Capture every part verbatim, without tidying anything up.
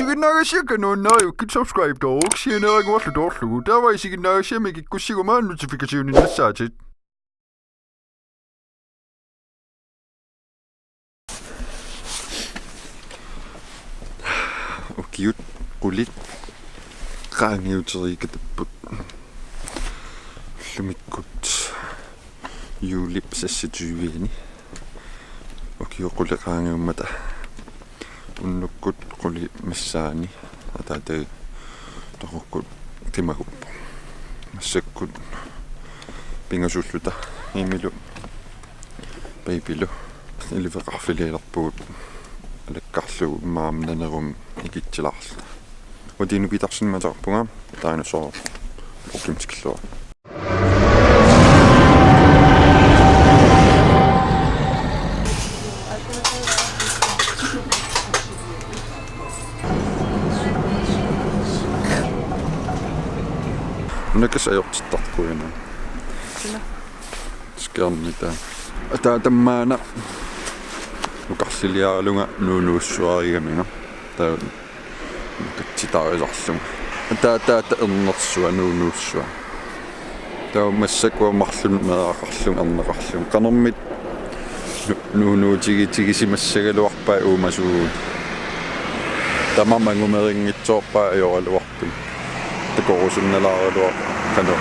Isiginnaagassiakka nuannariukkit subscribe-tooruk sianeeraguarlu toorlugu. Taava isiginnaagassiami kikkussiguma notification-innassaatit. Ukiut qulit qaangiuteriikatapput ullumikkut juulip seksogtyve-ani. Ukiut qulit qaangiummata unnukkut qulit missaanni ataatagit toqukkut qimaguppoq. Massakkut pingasuulluta Emililu Babylu iliveqarfiliilerpugut alakkarlugu immaqa aamma nanerumik ikitsilaarluta. Uatiinut pitarsinni mataqarpunga dinosaur ukimtikillugu. Unakas ajortittarpuina. Suna? Skærmita. Ata tammaana. Nukarliliaralunga nuunuussuarigaminga. Taa Katsitaarisarlunga. Ataataata ernersua nuunuussua. Taava massakkut marlunnik meeraqarlunga erneqarlunga. Qanormita nu-, nuunuutigitigisimassagaluarpai uumasuugut. Tamanna angumerinngitsoorpaa ajoraluartumik. Takorusunnalaaraluarpoq qanoq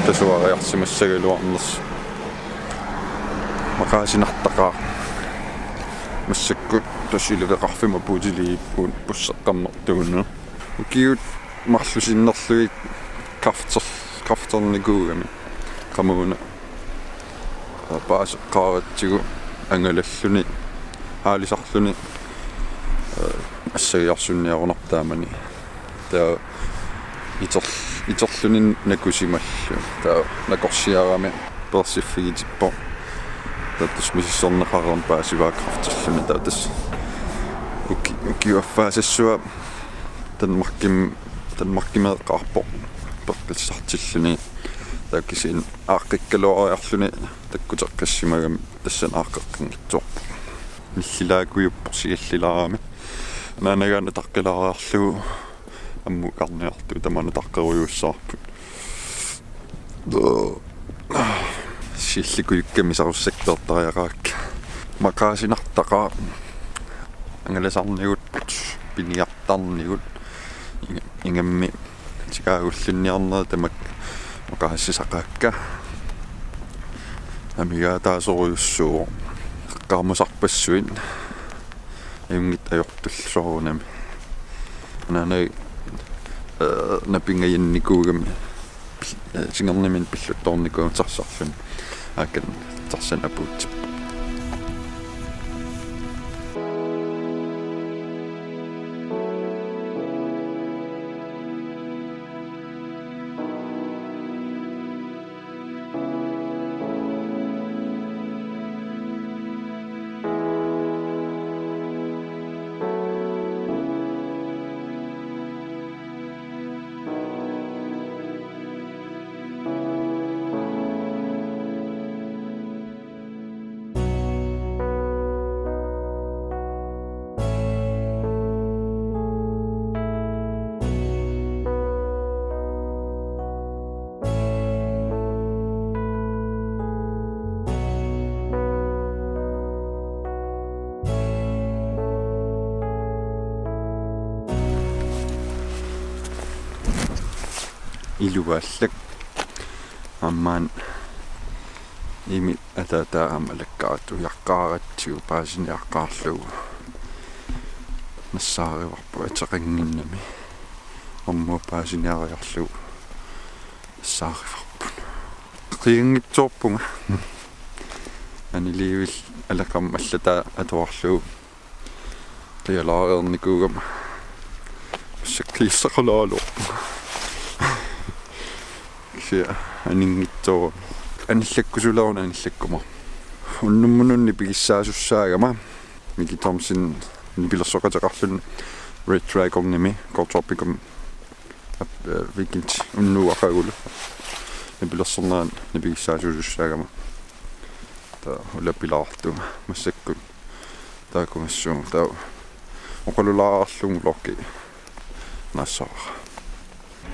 tasuariarsimassagaluarnersoq. Maqaasinartaqaaq. Massakkut tassa iliveqarfimmi apuutiliippugut busseqqammertuuneq. Ukiut marluk sinnerlugit kræfter-, kræfternikuugami. Qamuuna paaseqqaaratsigu angalalluni, aalisarluni, eh, assagiarsunniarunarpoq taamani. Taava iter-, iterluni nakusimallugu. Taava nakorsiarami peersiffigitippoq. Taava tassa misissorneqareermat paasivaa kræfterluni. Taava tassa uki-, ukiup affaasassua Danmarkim-, Danmarkimeeqqaarpoq peqqissartilluni. Taava kisianni aaqqikkaluariarluni takkuteqqissimagami tassani aaqqeqqinngitsoorpoq. Nillilaakkujuppoq sigallilaarami. Anaanaga ataqqilaariarlugu ammukarniarlugu tamanna ataqqerujussuarput. Sigallikkujukkami sarussakkeertariaqaakka. Maqaasinartaqaaq angalasarnigut, piniartarnigut, inga-, ingammik tikaagullinniarnerit tamakku maqaasisaqaakka. Amigaataasorujussuuvoq. Eqqaamasarpassuit ajunngitsut ajortullu soorunami. Anaanaga, eh, napingajanikuugami pil-, eh, singerniminik pilluttoornikuugami tarsarluni. Aakan tarsani apuutsippoq. Iluaallak. Aamma Emilip ataataa aamma alakkaat ujaqqaaratsigu paasiniaqqaarlugu nassaarivarput ateqannginnami. Aamma paasiniariarlugu nassaarivarput. Qianngitsoorpunga. Aniliivik alaqarmat allataa atuarlugu qialaareernikuugama. Sakkiissaqalaalu. Kisianni aninngitsoorami. Anillakkusuleruna anillakkumaarpoq. Unnummununni pigissaasussaagama. Miki Thomsen nipilersoqateqarluni Red Dragonimi Core Tropicum ap-, eh, weekend unnuup aqagulu. Nipilersornerani nipigissaasuusussaagama. Taava ulapilaartunga massakkut taakkuumassuunga taava Oqalulaarlugu vlogi nassavara.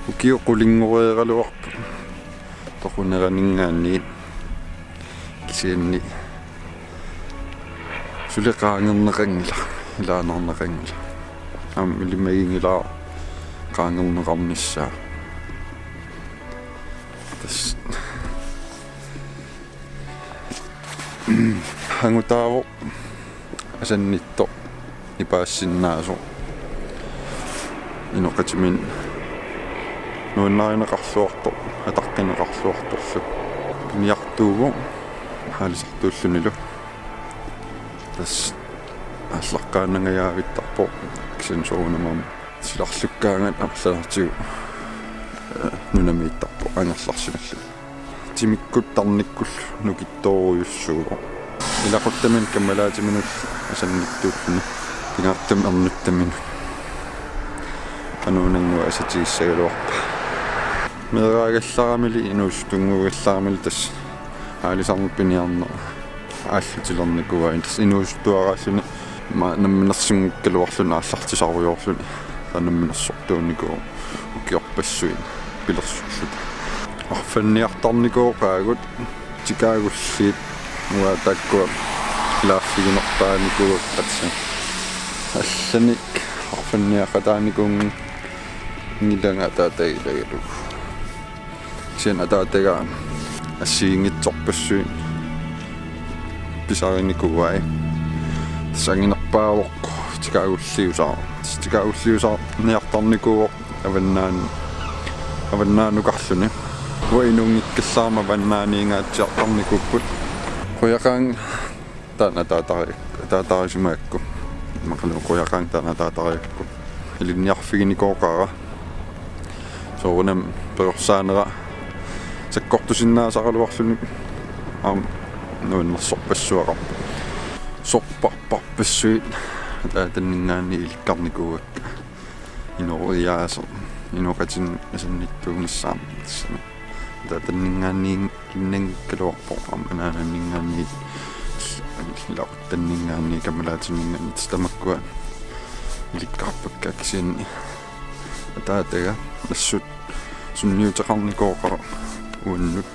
Ukiut qulingoreeraluarput toquneraninngaanniit, kisianni suli qaangerneqanngilaq, ilaannarneqanngilaq. Aamma ilimaginngilara qaangerneqarnissaa. Tassa angutaavoq asannittoq nipaassinnaasoq. Inoqatiminut nuannarineqarluartoq, ataqqineqarluartorlu. Piniartuuvoq aalisartuullunilu. Tassa aallaqqaannangajaavittarpoq, kisianni soorunami aamma silarlukkaangat amerlanertigut, eh, nunamiittarpoq angerlarsimalluni. Timikkut tarnikkullu nukittoorujussuuvoq. Ilaquttaminut kammalaatiminut asannittuulluni, pingaartumik ernuttaminut. Qanuunannguaq asatigissagaluarpa. Meeraagallaramili inuusuttunnguugallaramili tassa aalisarneq piniarneq aallutilernikuuai. Tassa inuusuttuaraalluni, ma-, namminersunngikkaluarluni aallartisarujoorluni, taava namminersortuunnikuuvoq ukiorpassuit pilersorluta. Arfanniartarnikuuvoq qaagut, tikaagulliit, uanga taakkua ilaaffiginerpaanikuuakka, tassa allanik arfanniaqataanikuunngilanga ataataga ilagalugu. Kisianni ataataga assigiinngitsorpassuit pisarinikuuai. Tassa anginerpaavoq tikaagulliusaar-, tassa tikaagulliusaarniartarnikuuvoq avannaan-, avannaanukarluni. Uanga inunngikkallarama avannaaniingaatsiartarnikuupput. Qujaqaanga taanna ataatari-, ataatarisimagakku. Immaqalu qujaqaanga taanna ataatarigakku. Ilinniarfiginikooqaara. Soorunami perorsaanera sakkortusinnaasaraluarluni aamma nuannersorpassuaqarpoq. Sorpassuarpassuit ataatanninngaanniit ilikkarnikuuakka. Inooriaaseq, inoqatinnut asannittuunissaa aamma tassami. Ataatanninngaanniit ilinnaanngikkaluarpoq aamma anaananninngaanniit, ilaquttanninngaanniit, kammalaatinninngaanniit, tassa tamakkua ilikkarpakka, kisianni ataataga assut sunniuteqarnikooqaaq uannut.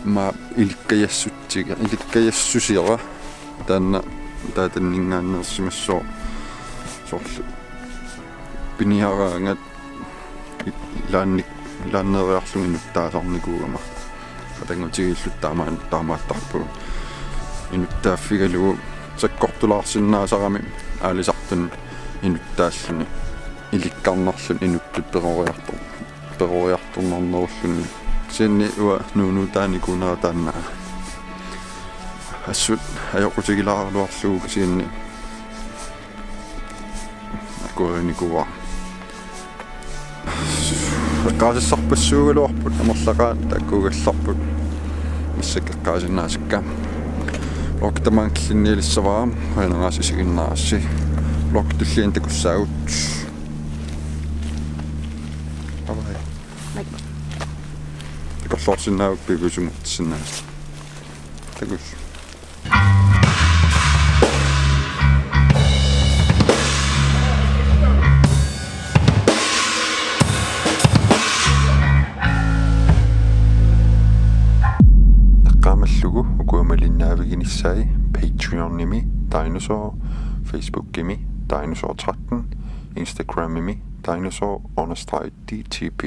Aamma ilikkajassutsiga, ilikkajassusera taanna ataatanninngaanneersimassooq, soorlu piniaraangat ilaannik-, ilaanneeriarlugu inuttaasarnikuugama. Qatanngutigiilluta taama-, taamaattarpugut. Inuttaaffigalugu sakkortulaarsinnaasarami aalisartuni inuttaalluni, ilikkarnarluni inuttut peroriartor-, peroriartornarnerulluni. Kisianni uanga nuunuutaanikuunera taanna. Assut ajoqutigilaaraluarlugu kisianni akuerinikuuara. Eqqaasassarpassuugaluarput, amerlaqaat taakkuugallarput. Massakkut eqqaasinnaasakka. Vlog tamaanga killinnialissavara, qujanaq isiginnaarassi. Vlog tulliani takussaagut. Bye bye. Bye. Takorloorsinnaagukku piviusunngortissinnaassi. Takuss. Eqqaamallugu ukua malinnaaviginissai Patreonimi Dinosaur, Facebookimi Dinosaur tretten, Instagramimi dinosaur understreg D T P.